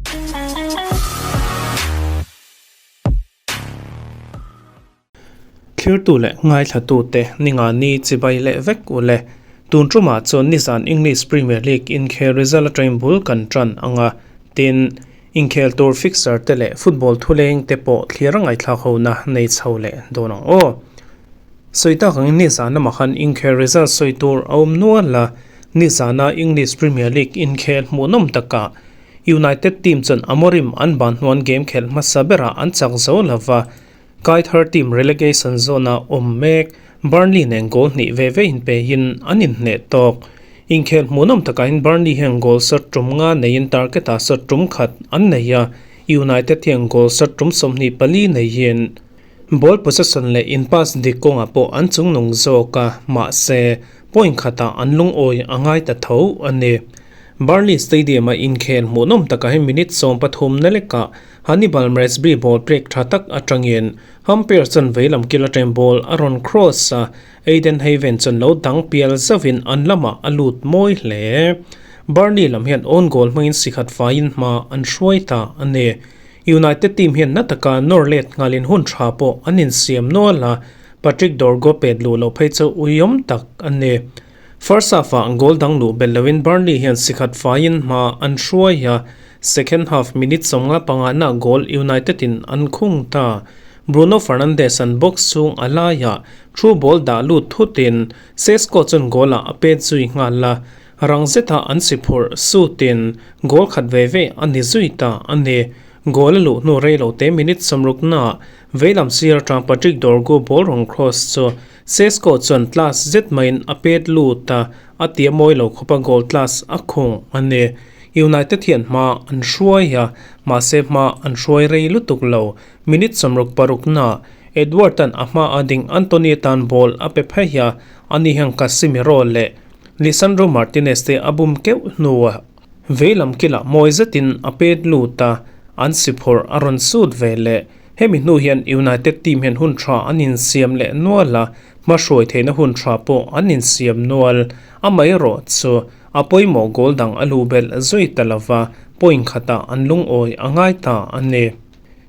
Thlirtu leh ngaithlatute Ningani chibai leh vek u le. Tun tumah chuan nizan English Premier League inkhel result atangin bul kan tan ang a, tin, inkhel tur fixture te leh football thuleng te pawh thlir a ngaihthlak hona nei chho leh dawn ang aw. Sawi tak angin nizan lamah khan inkhel result sawi tur a awm nual a, nizana English Premier League inkhel hmuhnawm takah United team chuan Amorim an ban hnuan game khelh hmasa berah an chak zo lova, Kai thar team relegation zone-a awm mek Burnley nen goal hnih ve ve inpeihin an inhneh tawk. Inkhel hmuhnawm takahin Burnley hian goal shot tum nga neiin target-ah shot tum khat an nei a, United hian goal shot tum 24 neihin ball possession leh in pass dik kawngah pawh an chungnung zawk a, mahse point khatah an lungawi a ngai ta tho a ni. Burnley Stadium-a inkhel hmuhnawm takah hian minute 13 na lekah Hannibal Mresby ball pek tha tak atangin umpire chuan veilam kil atangin ball a rawn cross a, Ayden Heaven chuan lo dang pial zauhin an lamah a lut mawi hle. Burnley lam hian own goal hmangin sikhat faiin hma an hruai ta a ni. United team hian na taka nawr let nghalin hun tha pawh an insiam nual a, Patrick Dorgo pet luh loh phei chu uiawm tak a ni. First half-ah goal dang luh belh loin Burnley hian sikhat faiin hma an hruai a, second half minute 55 na goal United in an khung ta. Bruno Fernandes an box chhung a laiah through ball dah lut thutin Sesko chuan goal-ah a pet zui nghal a, rang zeta an si phurh sutin goal khat ve ve a ni zui ta a ni. Goal a luh hnu rei lo te minute 60 naah veilam sir atang Patrick Dorgu ball rawn cross chu Sesko chuan class zet maiin a pet lut a, a ti a mawi lo khawp a goal class a khung a ni. United hian hma an hruai a, mahse hma an hruai rei lutuk lo. Minute 66 naah Edward-a'n a hma a ding Antony tan ball a pe phei a, ani hian Casemiro leh Lisandro Martinez te a bum keuh hnuah veilam kilah mawi zetin a pet lut a, an si phawrh a rawn sut ve leh. Hemi hnu hian United team hian hun tha an insiam leh nual a, hmahruai theihna hun tha pawh an insiam nual. Amaherawh chu a pawimawh goal dang a luh belh zui ta lova, point khatah an lungawi a ngai ta a ni.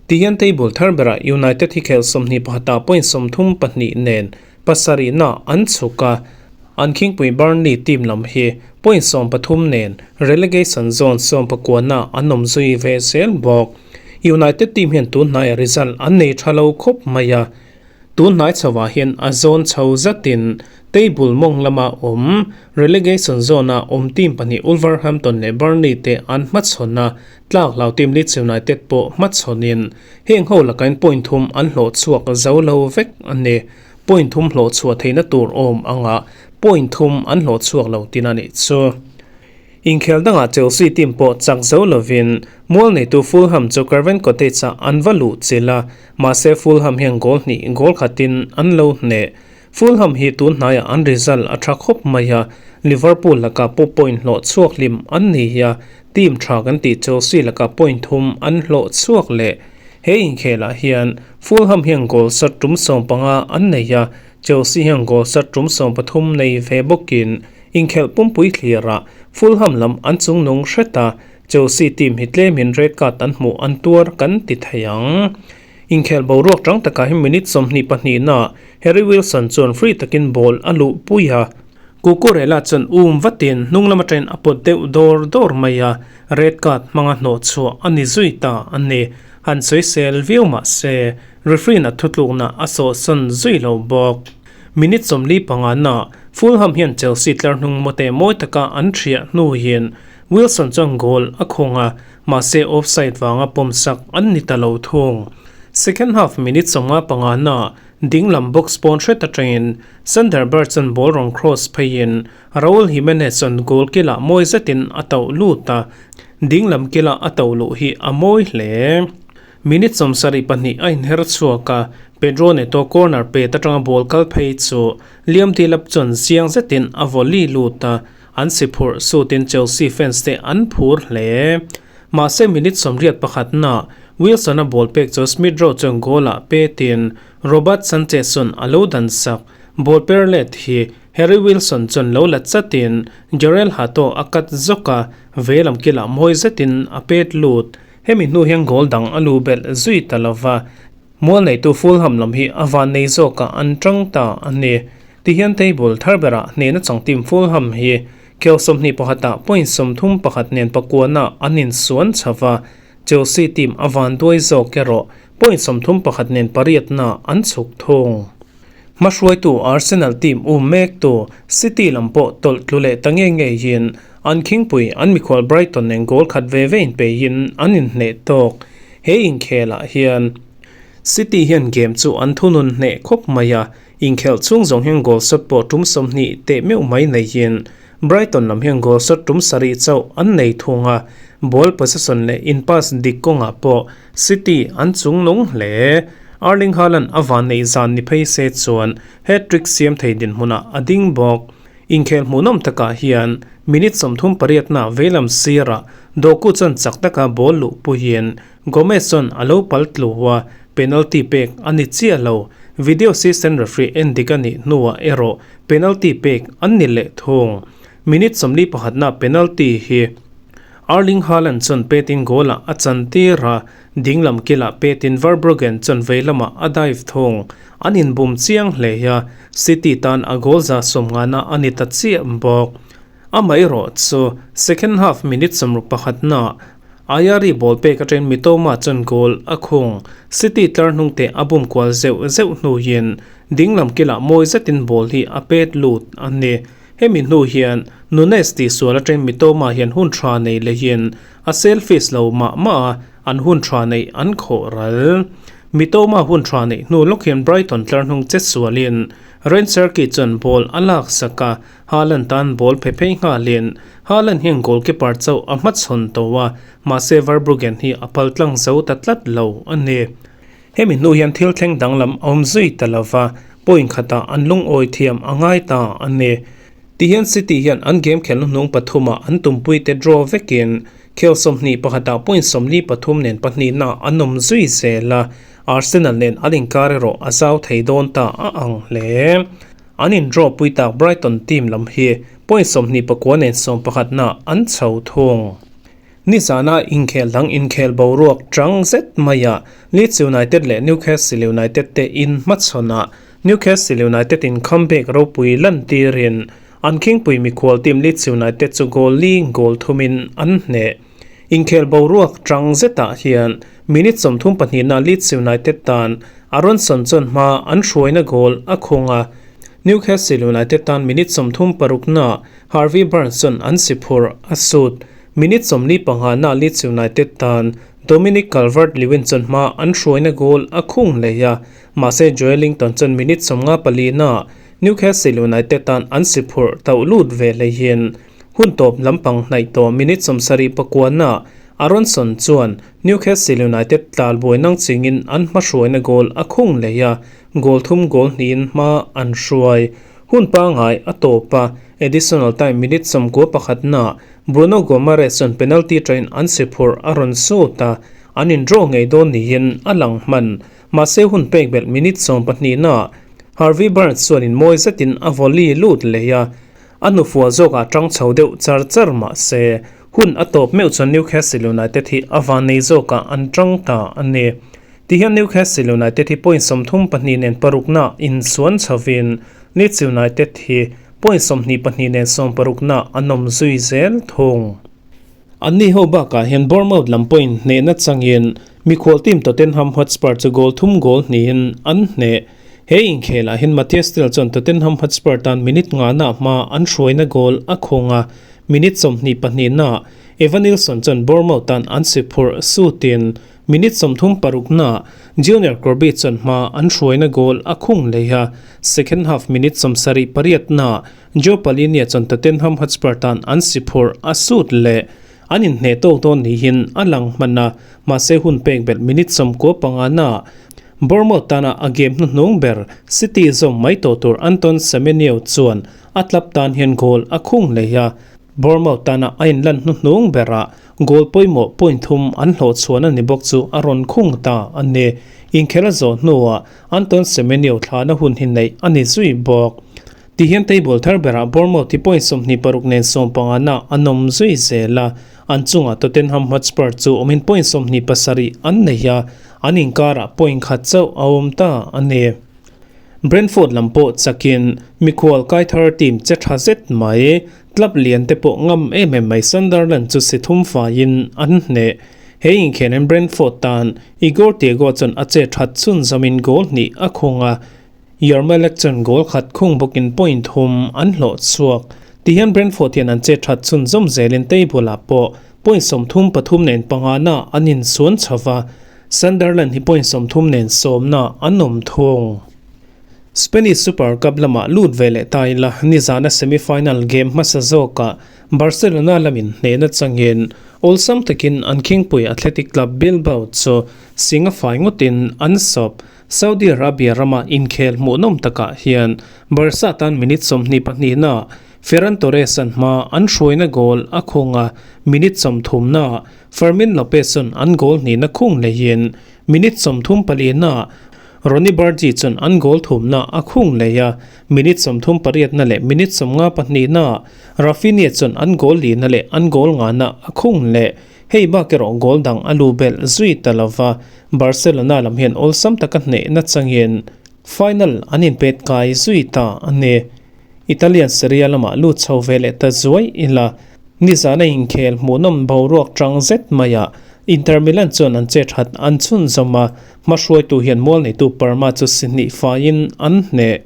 Tihian table thar berah United hi khel 21 ah point 32 nen pasarihna an chhuk a, an khingpui Burnley team lam hi point 13 nen relegation zone 19 ah an awm zui ve zel bawk. United team hian tun hnaiah result an nei tha lo khawp mai a, tun hnai chhoah hian a zawn chho zatin table mawng lama awm relegation zone a awm team pahnih Wolverhampton leh Burnley te an hmachhawn a, tlak hlau team Leeds United pawh hmachhawnin heng ho lakain point thum an hlawh chhuak zo lo vek a ni. Point thum hlawh chhuah theihna tur awm anga point thum an hlawh chhuak lo tin a nih chu. Inkhel dangah Chelsea team pawh chak zo lovin mual neitu Fulham chu Craven Cottage-ah an va luh chilh a, mahse Fulham hian goal hnih goal khatin an lo hneh. Fulham hi tun hnaiah an result a tha khawp mai a, Liverpool lakah pawh point hlawh chhuak hlim an ni a, team tha kan tih Chelsea lakah point thum an hlawh chhuak leh. He inkhelah hian Fulham hian goal shot tum 15 an nei a, Chelsea hian goal shot tum 13 nei ve bawkin inkhelh pumpui thlirah Fulham lam an chungnung hret a, Chelsea team hi tlemin red card an hmuh an tuar kan ti thei ang. Inkhelh boruak tang takah hi minute 22 naah Harry Wilson chuan free takin ball a luh pui a, Cucurella chuan um vatin hnung lam atangin a pawt deuh dawr dawr mai a, red card hmanga hnawh chhuah a ni zui ta a ni. Han sawisel viau mah se referee-in a thutlukna a sawhsawn zui lo bawk. Minute 45 naah Fulham hian Chelsea tlar hnung mawte mawi taka an thiah hnuin Wilson chuan goal a khawng a, mahse offside vanga pawmsak an ni ta lo thung. Second half minute 55 naah dinglam box pawn hret atangin Sander Berge chuan ball rawn cross pheiin Raul Jimenez chuan goal kilah mawi zetin a tauh lut a, dinglam kila a tauh luh hi a mawi hle. Minute 72 a inher chhuak a, Pedro Neto corner pet atanga ball kal phei chu Liam Delap chuan chiang zetin a volley lut a, an si phurh sutin Chelsea fans te an phur hle. Mahse minute 81 na Wilson a ball pek chu Smith Rowe chuan goal ah petin Robert Sanchez chuan a lo dan sak. Ball per let hi Harry Wilson chuan lo la chatin Jorrel Hato a cut zawk a, veilam kilah mawi zetin a pet lut. Hemi hnu hian goal dang a lu belh zui ta lova, mual neitu Fulham lam hi a van nei zawkah an tang ta a ni. Tihian table thar berah hnehna chang team Fulham hi khel 21ah point 31 nen pakuana an insuan chho va, Chelsea team a van duai zawk erawh point 31 nen pariatna an chhuk thung. Hmahruaitu Arsenal team um mektu City lam pawh tawlh tlu leh ta nge ngeiin an khingpui an mikhual Brighton nen goal khat ve ve inpeiin an inhneh tawk. He inkhelah hian City hian game chu an thunun hneh khawp mai a, inkhelh chhung zawng hian goal shot pawh tum 20 teh meuh mai neiin Brighton lam hian goal shot tum sarih chauh an nei thung a, ball possession leh in pass dik kawngah pawh City an chungnung hle. Erling Haaland a van neih zan ni phei se chuan hat-trick siam thei dinhmunah a ding bawk. Inkhel hmuhnawm takah hian minute 38na veilam sirah Doku chuan chak taka ball luh puiin Gomez chuan a lo pal tlu a, penalty pek a ni chiah lo. Video assistant referee en dik a nih hnuah erawh penalty pek an ni leh thung. Minute 41na penalty hi Erling Haaland chuan petin goal-ah a chantir a, dinglam kilah petin Verbruggen chuan vei lamah a dive thung. An inbum chiang hle a, City tan a goal 90na a ni ta chiah bawk. Amaherawh chu second half minute 61na Ayari ball pek atangin Mitoma chuan goal a khung. City tlar hnung te a bum kual zeuh zeuh hnuin dinglam kilah mawi zetin ball hi a pet lut a ni. Hemi hnu hian Nunes tih sual atangin Mitoma hian hun tha nei lehin a selfish lo mah mah a, an hun tha neih an khawh ral. Mitoma hun tha neih hnu lawk hian Brighton tlar hnung che sualin Rayan Cherki chuan ball a lak sak a, Haaland tan ball phe phei nghalin Haaland hian goalkeeper chauh a hmachhawn tawh a, mahse Verbruggen hi a pal tlang zo ta tlat lo a ni. Hemi hnu hian thil thleng danglam a awm zui ta lova, point khatah an lungawi thiam a ngai ta a ni. Tihian City hian an game khelna hnung pathumah an tumpui te draw vekin khel 21ah point 43 nen pahnihna an awm zui zel a, Arsenal nen an inkar erawh a zau thei dawn ta a ang hle. An in draw pui tak Brighton team lam hi point 29 nen 11na an chho thung. Nizana inkhel dang inkhel boruak tang zet maiah Leeds United leh Newcastle United te in hmachhawnah Newcastle United in comeback ropui lantirin an khingpui mikhual team Leeds United chu goal li goal thumin an hneh. Inkhel boruak tang zetah hian minute 32na Leeds United tan Aaronson chuan hma an hruaina goal a khung a, Newcastle United tan minute 36na Harvey Barnes chuan an si phurh a sut. Minute 45na Leeds United tan Dominic Calvert-Lewin chuan hma an hruaina goal a khung leh a, mahse Joelinton chuan minute 54na Newcastle United tan an si phurh tauh lut ve hleihin hun tawp lampang hnaih tawh minute 79na Aaronson chuan Newcastle United tlalbuai nang chingin an hma hruaina goal a khung leh a, goal thum goal hnihin hma an hruai. Hun pangai a tawp a, additional time minute 91na Bruno Guimaraes chuan penalty train an si phurh a rawn sut a, an in draw ngei dawn niin a lang hman. Mahse hun pek belh minute 12na Harvey Barnes chuan in mawi zetin a volley lut leh a, a hnufual zawkah tang chho deuh char char mahse hun a tawp meuh chuan Newcastle United hi a van nei zawkah an tang ta a ni. Tihian Newcastle United hi point 32 nen parukna insuan chhovin Leeds United hi point 22 nen 16na an awm zui zel thung. Anni ho bakah hian Bournemouth lam point hnehna changin mikhual team Tottenham Hotspur chu goal thum goal hnihin an hneh. He inkhelah hian Matthias Tel chuan Tottenham Hotspur tan minute ngana hma an hruaina goal a khung a, minute 22na Evanilson chuan Bournemouth tan an si phurh sutin minute 36na Junior Corby chuan hma an hruaina goal a khung leh a, second half minute 78na Joe Palhinha chuan Tottenham Hotspur tan an si phurh a sut leh an inhneh tawk dawn niin a lang hman a, mahse hun pek belh minute 95na Bournemouth tana a game hnuhnung ber City zawm mai tawh tur Anton Semenyo chuan a club tan hian goal a khung leh a, Bournemouth tana a inlan hnuhnung berah goal pawimawh point thum an hlawh chhuan a ni bawk chu a rawn khung ta a ni. Inkhel a zawh hnuah Anton Semenyo thlahna hun hi neih a ni zui bawk. Tihian table thar berah Bournemouth hi point 26 nen 15na an awm zui zel a. An chungah Tottenham Hotspur chu awmin point 27 an nei a, an inkarah point khat chauh a awm ta a ni. Brentford lam pawh chakin mikhual kaithar team che tha zet mai, club lian te pawh ngam em em mai Sunderland chu si thum faiin an hneh. He inkhelhin Brentford tan Igor Thiago chuan a che that chhunzawmin goal hnih a khung a, Yarmolek chuan goal khat khung bawkin point thum an hlawh chhuak. Tihian Brentford hian an che that chhunzawm zelin table ah pawh point 33 nen pangana an insuan chho va, Sunderland hi point 30 nen sawmna an awm thung. Spanish Super Cup lamah lut ve leh ta ila, nizana semi-final game hmasa zawkah Barcelona lamin hnehna changin awlsam takin an khingpui Athletic Club Bilbao chu singa fai ngawtin an sawp. Saudi Arabia rama inkhel hmuhnawm takah hian Barca tan minute 22na Ferran Torres an hma an hruaina goal a khung a, minute 30na Fermin Lopez chuan an goal hnihna khung leiin minute 34na Ronny Bargi chuan an goal thumna a khung lei a, minute 38na leh minute 52na Raphinha chuan an goal lina leh an goal ngana a khung leh. Hei bak erawh goal dang a lu belh zui ta lova, Barcelona lam hian awlsam taka hnehna changin final an inpet kai zui ta a ni. Italian Serie A lamah lut chho ve leh ta zuai ila, nizana inkhel hmuhnawm boruak tang zet maiah Inter Milan chuan an che that an chhunzawm a, hmahruaitu hian mual neitu Parma chu si hnih faiin an hneh.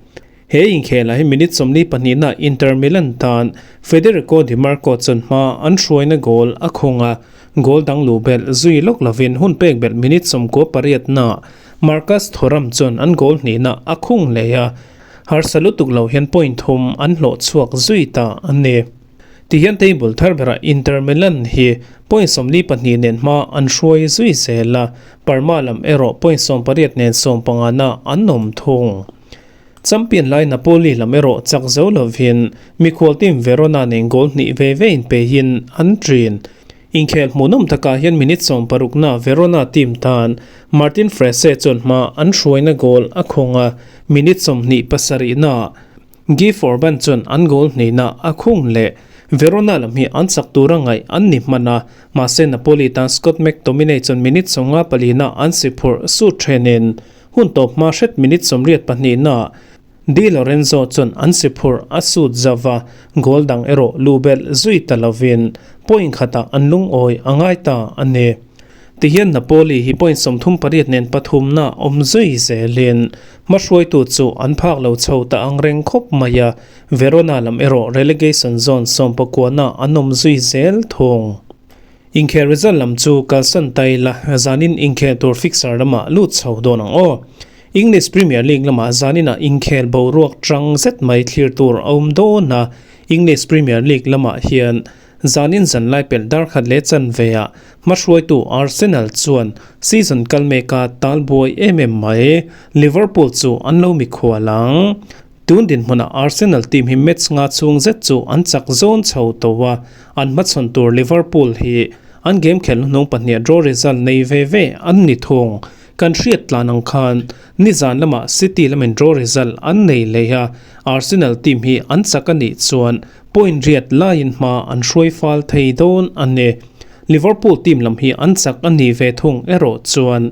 He inkhelah hi minute 42na Inter Milan tan Federico Dimarco chuan hma an hruaina goal a khung a, goal dang lu belh zui lawk lovin hun pek belh minute 98na Marcus Thuram chuan an goal hnihna a khung leh a, harsa lutuk lo hian point thum an hlawh chhuak zui ta a ni. Tihian table thar berah Inter Milan hi point 42 nen hma an hruai zui zel a, Parma lam erawh point 18 nen 15na an awm thung. Champion lai Napoli lam erawh chak zo lovin mikhual team Verona nen goal hnih ve ve in pehin an ṭin. Inkhel hmuhnawm takah hian minute 60na Verona team tan Martin Frese chuan hma an hruaina goal a khung a, minute 27na Guy Forban chuan an goal hnihna a khung leh. Verona lam hi an chak tura ngaih an ni hman a, mahse Napoli tan Scott McTominay chuan minute 54na an si phurh sut ṭhenin hun tawp hma hret minute 82na Di Lorenzo chuan an si phurh a sut zauh a, goal dang erawh lu belh zui ta lovin point khatah an lungawi a ngai ta a ni. Tihian Napoli hi point 38 nen pathumna awm zui zelin hmahruaitu chu an phak lo chho ta ang reng khawp mai a, Verona lam erawh relegation zone 19na an awm zui zel thung. Inkhel result lam chu kalsan ta ila, zanin inkhel tur fixture lamah lut chho dawn ang aw. English Premier League lamah zaninah inkhel boruak tang zet mai thlir tur a awm dawn a, English Premier League lamah hian zanin zan lai pelh dar khat leh chanveah hmahruaitu Arsenal chuan season kal meka tal buai em em mai Liverpool chu an lo mikhual ang. Tun dinhmunah Arsenal team hi match nga chhung zet chu an chak zawn chho tawh a, an hmachhawn tur Liverpool hi an game khelh hnung pahnih draw result nei ve ve an ni thung. Kan hriat tlan ang khan nizan lamah City lamin draw result an nei leh a, Arsenal team hi an chak a nih chuan point riat laiin hma an hruai fal thei dawn a ni. Liverpool team lam hi an chak a ni ve thung erawh chuan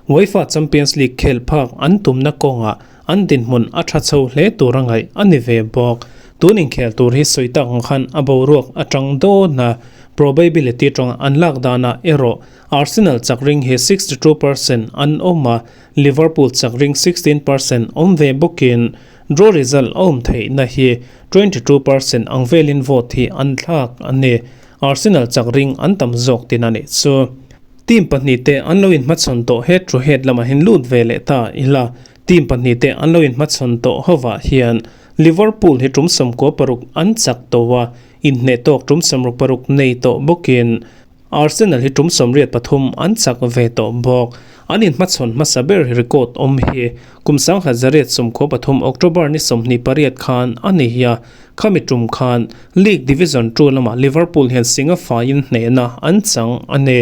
UEFA Champions League khelh phak an tumna kawngah an dinhmun a tha chho hle tur a ngaih a ni ve bawk. Tun inkhel tur hi sawi tak ang khan a boruak atang dawn a, probability tawng an lak danah erawh Arsenal chak ring hi 62% an awm a, Liverpool chak ring 16% awm ve bawkin draw result a awm theihna hi 22% ang velin vote hi an thlak a ni. Arsenal chak ring an tam zawk tin a nih chu. Team pahnih te an lo inhmachhawn tawh head to head lamah hin lut ve leh ta ila. Team pahnih te an lo inhmachhawn tawh hovah hian Liverpool hi tum 96 an chak tawh a, inhneh tawk tum 66 nei tawh bawkin Arsenal hi tum 83 an chak ve tawh bawk. An inhmachhawn hmasa ber record awm hi kum 1993 October ni 28 khan a ni a, khami tum khan League Division 2 lamah Liverpool hian singa faiin hnehna an chang a ni.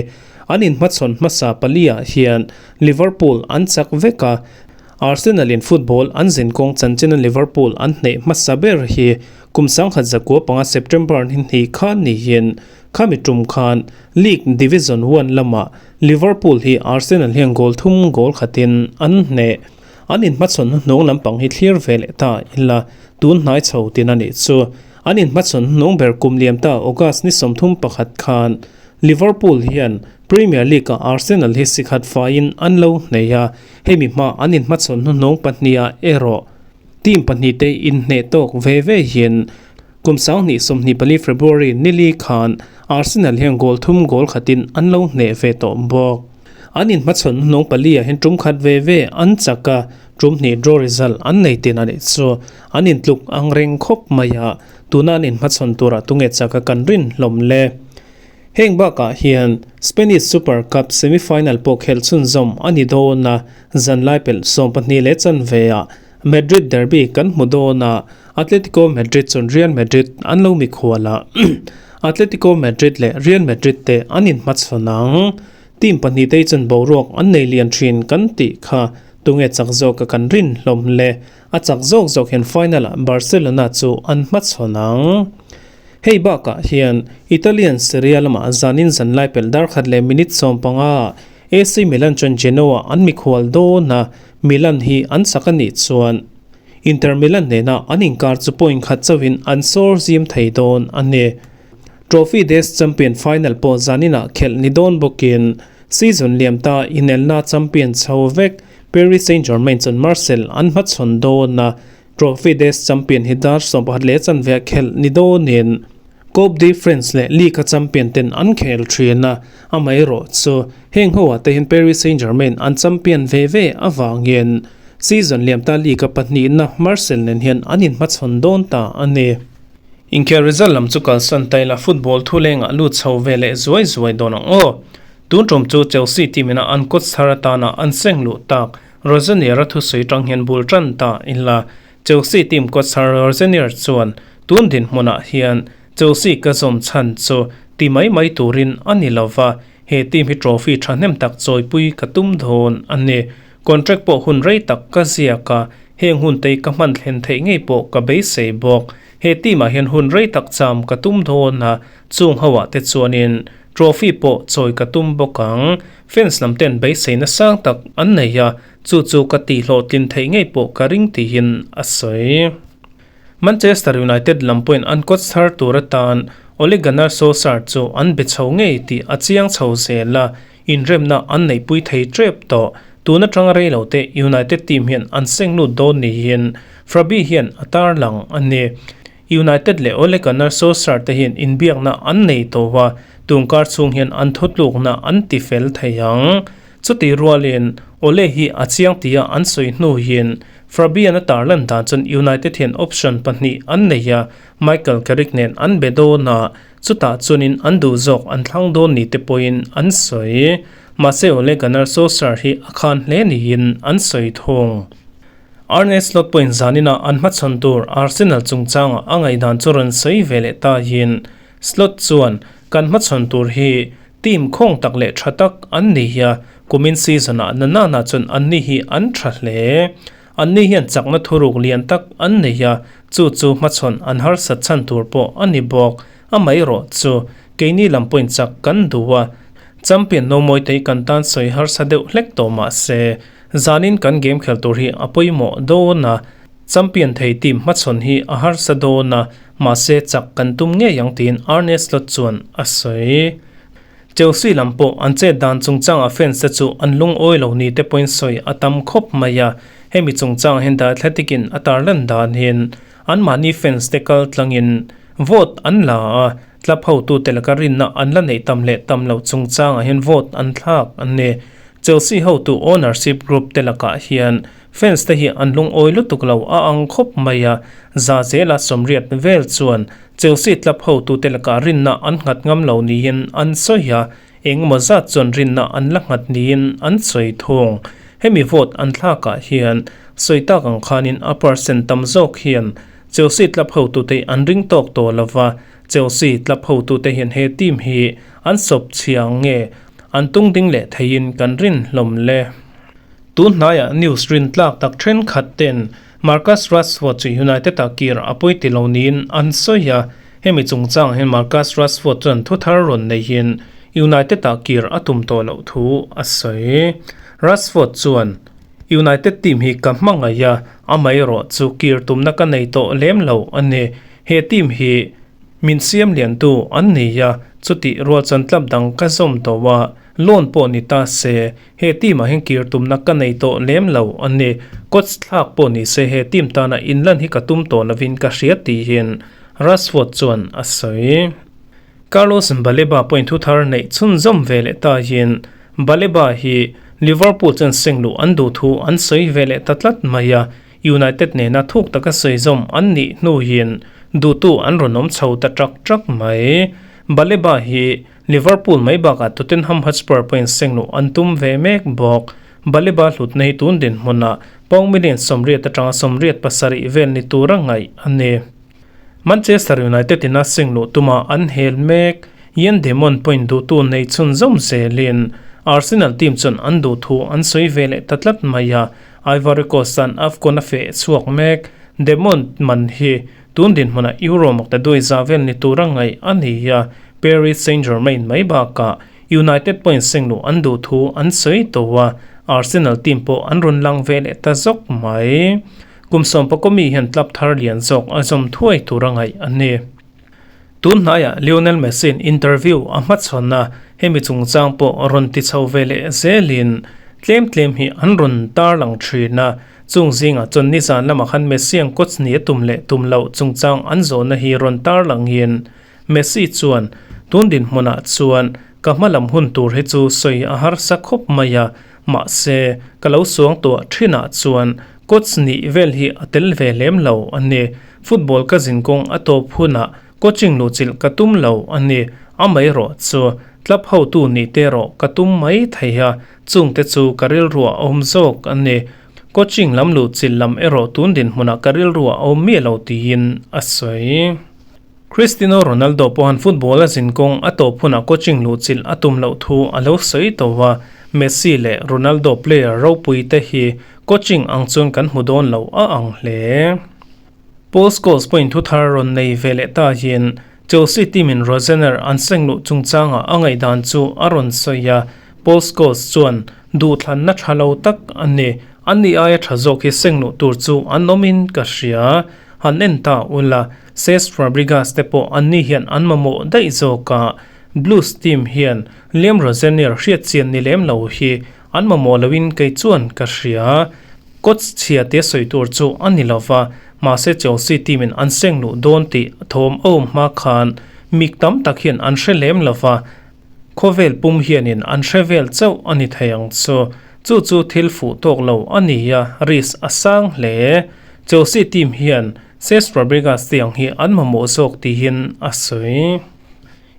An inhmachhawn hmasa paliah hian Liverpool an chak vek a, Arsenal in football an zinkawng chanchin a Liverpool an hneh hmasa ber hi kum 1995 September ni hnih khan niin. Khami tum khan League Division One lamah Liverpool hi Arsenal hian goal thum goal khatin an hneh. An inhmachhawn hnuhnung lampang hi thlir ve leh ta ila tun hnai chho tin a nih chu. An inhmachhawn hnuhnung ber kum liam ta August ni 31 khan Liverpool hian Premier League-ah Arsenal hi sikhat faiin an lo hnei a, hemi hma an inhmachhawn hnuhnung pahniha erawh team pahnihte inhneh tawk ve ve hian kum 2024 February nili khan Arsenal hian goal thum goal khatin an lo hneh ve tawh bawk. An inhmachhawn hnuhnung pali-ah hian tum khat ve ve an chak a, tum hnih draw result an nei tin a nih chu. An intluk ang reng khawp mai a, tuna an inhmachhawn turah tunge chak a kan rin hlawm le. Heng bakah hian Spanish Super Cup semi-final pawh khelh chhunzawm a ni dawn a, zanlai pelh 12 leh chanveah Madrid derby kan hmu dawn a, Atletico Madrid chuan Real Madrid an lo mikhual a, Atletico Madrid leh Real Madrid te an inhmachhawn ang. Team pahnih te chuan boruak an nei lian thin kan tih kha tunge chak zawk a kan rin hlawm le. A chak zawk zawk hian final-ah Barcelona chu an hmachhawn ang. Hei bakah hian Italian Serie A lamah zanin zanlai pelh dar khat leh minute 15 AC Milan chuan Genoa an mikhual dawn a, Milan hi an chak a nih chuan Inter Milan nena an inkar chu point khat chauhin an sawr zim thei dawn a ni. Trophy des Champion final pawh zaninah khelh ni dawn bawkin season liam ta inelna champion chho vek Paris Saint-Germain chuan Marseille an hmachhawn dawn a, Trophy des Champion hi dar 11 leh chanve khelh ni dawnin Coupe de France leh Ligue a champion ten an khel thin a, amaherawh chu heng ho ah te hian Paris Saint-Germain an champion ve ve avangin season liam ta Ligue a pahnihna Marseille nen hian an inhmachhawn dawn ta a ni. Inkhel result lam chu kalsan ta ila football thulengah lut chho ve leh zuai zuai dawn ang aw. Tun tum chu Chelsea team ina an coach thar atana an seng luh tak Rosenior-a thusawi tang hian bul tan ta ila Chelsea team coach thar Rosenior chuan tun dinhmunah hian Chelsea ka zawm chhan chu ti mai mai turin a ni lova, he team hi trophy thahnem tak chawipui ka tum dawn a ni. Contract pawh hun rei tak ka ziak a, heng hun te ka hman thlen theih ngei pawh ka beisei bawk. He team ah hian hun rei tak cham ka tum dawn a, chung ho ah te chuanin trophy pawh chawi ka tum bawk ang. Fans lam ten beiseina sang tak an nei a, chu chu ka tihhlawhtlin theih ngei pawh ka ring tiin a sawi. Manchester United lam pawhin an coach thar tur atan Ole Gunnar Solskjaer chu an be chho ngei tih a chiang chho zel a, inremna an neihpui thei tep tawh. Tun atanga rei lo te United team hian an seng lut dawn niin Frabi hian a tarlang a ni. United leh Ole Gunnar Solskjaer te hian inbiakna an nei tawh a, tungkar chhung hian an thutlukna an ti fel thei ang. Chutih rualin Ole hi a chiang tia an sawi hnu hian Fabian a tarlan dan chuan United hian option pahnih an nei a, Michael Carrick nen an be dawn a, chutah chuanin an duh zawk an thlang dawn ni te pawhin an sawi. Mahse Ole Gunnar Solskjaer hi a khan hle niin an sawi thung. Arne Slot pawhin zanina an hmachhawn tur Arsenal chungchanga a ngaihdan chu rawn sawi ve leh ta hin. Slot chuan, Kan hmachhawn tur hi team khawng tak leh tha tak an ni hi a, kumin season-ah na nana chuan anni hi an tha hle. Anni hian chakna thuruk lian tak an nei a, chu chu hmachhawn an harsat chhan tur pawh a ni bawk. Amaherawh chu keini lam pawhin chak kan duh a, champion no mawi te hi kan tan sawi harsa deuh hlek tawh mah se, Zanin kan game khel tur hi a pawimawh dawn a, champion thei team hmachhawn hi a harsa dawn a, mahse chak kan tum ngei ang tiin Arne Slot chuan a sawi. Chelsea lam pawh an chet dan chungchangah fans te chu an lungawi lo ni te pawhin sawi a tam khawp mai a, hemi chungchangah hian The Athletic in a tarlan dan hian anmahni fans te kal tlangin vote an la a, club hotute laka rinna an la neih tam leh tam loh chungchangah hian vote an thlak a ni. Chelsea hotu ownership group te lakah hian fans te hi an lungawi lutuk lo a ang khawp mai a, za zela 80 vel chuan Chelsea club hotute lakah rinna an nghat ngam lo niin an sawi a, engemaw zat chuan rinna an la nghat niin an sawi thung. Hemi vote an thlakah hian sawi tak ang khanin a percent tam zawk hian Chelsea club hotute an ring tawk tawh lova, Chelsea club hotute hian he team hi an sawp chhia nge An tung ding leh theiin kan rin hlawm le. Tun hnaiah news rin tlak tak thenkhat ten Marcus Rashford chu United-ah kir a pawi ti lo niin an sawi a. Hemi chungchangah hian Marcus Rashford chuan thu thar rawn neihin United ah kir a tum tawh loh thu a sawi. Rashford chuan, United team hi ka hmangaih a, amaherawh chu kir tumna ka nei tawh lem lo a ni. He team hi min siam liantu an ni a, chutih rual chuan club dang ka zawm tawh a, loan pawh ni ta se, he team ah hian kir tumna ka nei tawh lem lo a ni. Coach thlak pawh ni se he team tana inlan hi ka tum tawh lovin ka hria tiin Rashford chuan a sawi. Carlos Baleba pawhin thu thar neih chhunzawm ve leh tahin Baleba hi Liverpool chuan seng luh an duh thu an sawi ve leh ta tlat mai a, United nena thuk taka sawizawm an nih hnuin duhtu an rawn awm chho ta ṭak ṭak mai. Baleba hi Liverpool mai bakah Tottenham Hotspur pawhin seng luh an tum ve mek bawk. Baleba hlutna hi tun dinhmunah pound million 80 atanga 87 vel ni tura ngaih a ni. Manchester United in a seng luh tuma an hel mek. Ian Demon point duhtu nei chhunzawm zelin Arsenal team chuan an duh thu an sawi ve leh ta tlat mai a, Ivory Coast an AFCON a feh chhuak mek. Demon man hi tun dinhmunah Euro makta duai za vel ni tura ngaih a ni a, Paris Saint-Germain mai bakah United point seng luh an duh thu an sawi tawh a, Arsenal team pawh an rawn lang ve leh ta zawk mai. Kum sawmpakaw mi hian club thar lian zawk a zawm thuai tur a ngaih a ni. Tun hnaiah Lionel Messi-in interview a hmachhawn a, hemi chungchang pawh rawn ti chho ve leh zelin tlem tlem hi an rawn tarlang thin a. Chung zingah chuan nizan lamah khan Messi-a'n coach ni a tum leh tum loh chungchang an zawhna hi rawn tarlangin Messi chuan, Tun dinhmunah chuan ka hma lam hun tur hi chu sawi a harsa khawp mai a, mahse, ka lo suang tuah thinah chuan coach nih vel hi a tel ve lem lo a ni. Football ka zin kawng a tawp hunah coaching luhchilh ka tum lo a ni. Amaherawh chu club hotu nih te erawh ka tum mai thei a, chungte chu ka rilruah a awm zawk a ni. Coaching lam luhchilh lam erawh tun dinhmunah ka rilruah a awm miah lo tiin a sawi. Cristiano Ronaldo pawhan football a zin kawng a tawp hunah coaching luhchilh a tum loh thu a lo sawi tawh a, Messi leh Ronaldo player ropui te hi coaching ang chuan kan hmu dawn lo a ang hle. Paul Scholes pawhin thu thar rawn nei ve leh ta hian Chelsea team in Rozener an seng luh chungchangah a ngaihdan chu a rawn sawi a, Paul Scholes chuan duhthlanna tha lo tak a ni, ani aia tha zawk hi seng luh tur chu an awmin ka hria. Han en ta ula, Cesc Fabregas te pawh anni hian an mamawh daih zawk a, Blues team hian Liam Rosenior hriat chian ni lem lo hi an mamawh loin kei chuan ka hria. Coach chhia te sawi tur chu a ni lova, mahse Chelsea team in an seng luh dawn tih thawm a awm hma khan mik tam tak hian an hre lem lova, Khawvel pum hianin an hre vel chauh a ni thei ang chu. Chu chu thil fuh tawk lo a ni a, risk a sang hle. Chelsea team hian Cesc Fabregas te ang hi an mamawh zawk tihin a sawi.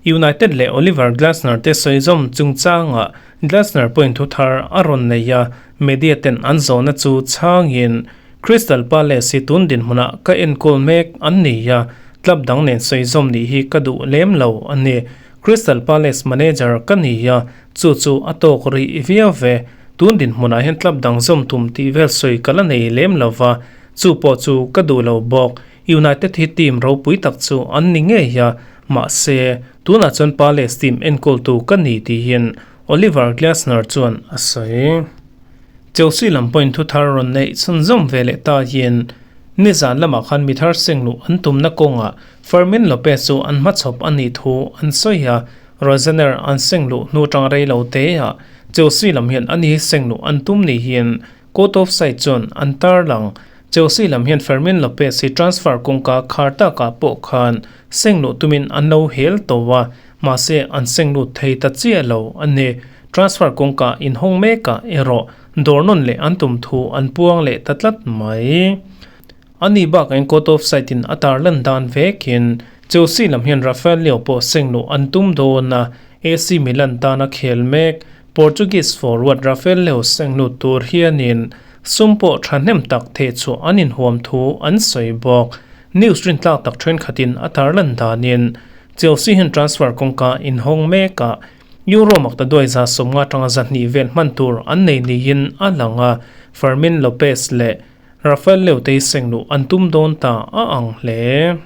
United leh Oliver Glasner te sawi zawm chungchangah Glasner pawhin thu thar a rawn nei a, media ten an zawhna chu chhangin Crystal Palace hi tun dinhmunah ka enkawl mek an ni a, club dang nen sawi zawm nih hi ka duh lem lo a ni. Crystal Palace manager ka ni a, chu chu a tawk rih viau ve. Tun dinhmunah hian club dang zawm tum tih vel sawi ka la nei lem lo va, chu pawh chu ka duh lo bawk. United hi team ropui tak chu an ni ngei a, mahse, tunah chuan Palace team enkawltu ka ni tiin Oliver Glasner chuan a sawi. Chelsea lam pawhin thu thar rawn neih chhunzawm ve leh ta hian nizan lamah khan mi thar seng luh an tumna kawngah Fermin Lopez chu an hmachhawp a nih thu an sawi a, Rozener an seng luh hnu tang rei lo te ah Chelsea lam hian ani hi seng luh an tum ni hian court of side chuan an tarlang. Chelsea lam hian Fermin Lopez hi transfer kawngka khar takah pawh khan seng luh tumin an lo hel tawh a, mahse an seng lut thei ta chiah lo a ni. Transfer kawngka inhawng mekah erawh dawr nawn leh an tum thu an puang leh ta tlat mai. A ni bak eng court of side in a tar lan dan vekin Chelsea lam hian Rafael Leao pawh seng luh an tum dawn a, AC Milan tana khel mek Portuguese forward Rafael Leao seng lut tur hianin sum pawh thahnem tak theh chhuah an inhuam thu an sawi bawk. News rintlak tak thenkhatin a tar lan danin Chelsea hian transfer kawngka inhawng mekah Euro makta duai 150 atanga 200 vel hman tur an nei niin a lang a, Fermin Lopez leh Rafael Leutei seng luh an tum dawn ta a ang hle.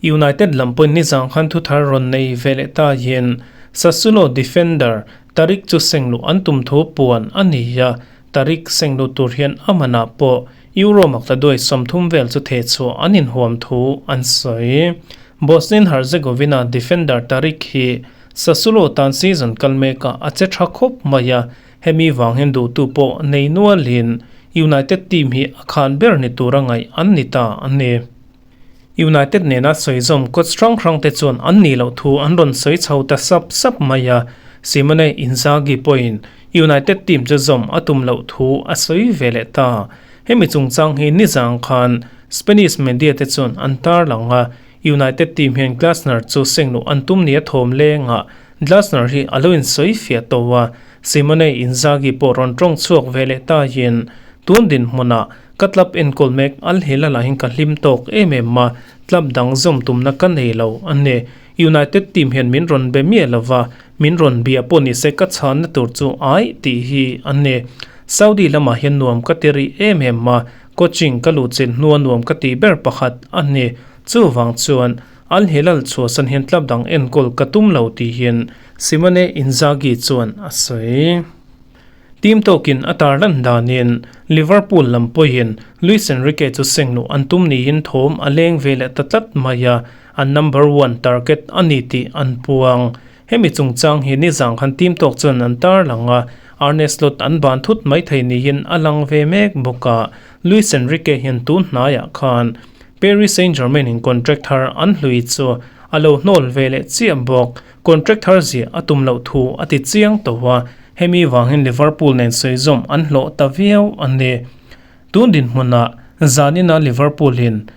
United lam pawhin nizang khan thuthar rawn nei ve leh ta hian Sassuolo defender Tarik chu sengluh an tum thu puan a ni a, Tarik sengluh tur hian a manah pawh Euro maktaduai 30 vel chu thehchhuah an inhuam thu an sawi. Bosnian Herzegovina defender Tarik hi Sassuolo tan season kal mekah a che tha khawp mai a, hemi vang hian duhtu pawh nei nualin United team hi a khan ber ni tura ngaih an ni ta a ni. United nena sawizawm coach hrang hrang te chuan an nih loh thu an rawn sawi chho ta sap sap mai a, Simone Inzaghi pawhin United team chu zawm a tum loh thu a sawi ve leh ta. Hemi chungchang hi nizang khan Spanish media te chuan an tarlang a, United team hian Glasner chu sengluh an tum nia thawm lengah Glasner hi a lo insawi fiah tawh a, Simone Inzaghi pawh rawn tawng chhuak ve leh tahin tun dinhmunah ka club enkawl mek Al Hilal ah hian ka hlim tawk em em a, club dang zawm tumna ka nei lo a ni. United team hian min rawn be miah lo va, min rawn bia pawh ni se ka chhanna tur chu aih tih hi a ni. Saudi lamah hian nuam ka ti rih em em a, coaching ka luhchilh hnua nuam ka tih ber pakhat a ni. Chuvang chuan Al Hilal chhuahsan hian club dang enkawl ka tum lo tih hian Simone Inzaghi chuan a sawi. Team tawkin a tarlan danin Liverpool lam pawhin Luis Enrique chu sengluh an tum niin thawm a leng ve leh ta tlat mai a, an number one target a ni tih an puang. Hemi chungchang hi nizang khan team tawk chuan an tarlang a, Arne Slot an ban thut mai thei niin a lang ve mek bawk a, Luis Enrique hian tun hnaiah khan Paris Saint-Germain in contract thar an hlui chu a lo hnawl ve leh chiah bawk. Contract thar ziah a tum loh thu a ti chiang tawh a, hemi vangin Liverpool nen sawizawm an hlawh ta viau a ni. Tun dinhmunah zanina Liverpool in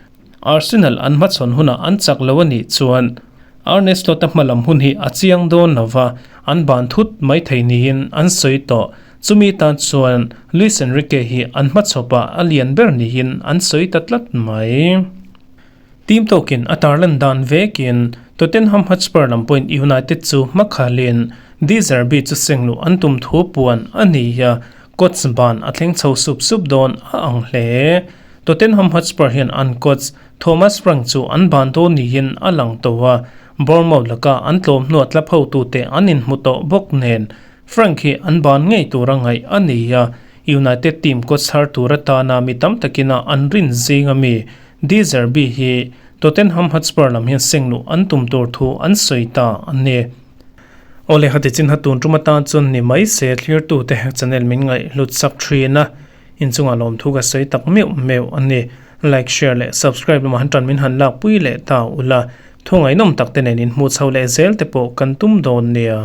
Arsenal an hmachhawn hunah an chak lo a nih chuan Arne Slot-a hmalam hun hi a chiang dawn lo va, an ban thut mai thei niin an sawi tawh. Chumi tan chuan Luis Enrique hi an hmachhawpah a lian ber niin an sawi ta tlat mai. Team tawkin a tarlan dan vekin Tottenham Hotspur lam pawhin United chu hmakhalin De Zerbi chu sengluh an tum thu puan a ni a, coach ban a thleng chho sup sup dawn a ang hle. Tottenham Hotspur hian an coach Thomas Frank chu an ban dawn niin a lang tawh a, Bournemouth laka an tlawm hnuah tlap hotute an inhmu tawh bawk nen Frank hi an ban ngei tura ngaih a ni a, United team coach thar tur atana mi tam takina an rin zing ami De Zerbi hi Tottenham Hotspur lam hian sengluh an tum tur thu an sawi ta a ni. Awle hati chin ha tun tum atan chuan ni mai se thlirtute channel min ngaih hlut sak thin a, inchungah lawmthu ka sawi tak meuh meuh a ni. Like, share leh subscribe lamah han tan min han lakpui leh ta ula, thu ngaihnawm tak te nen inhmuh chho leh zel te pawh kan tum dawn nia.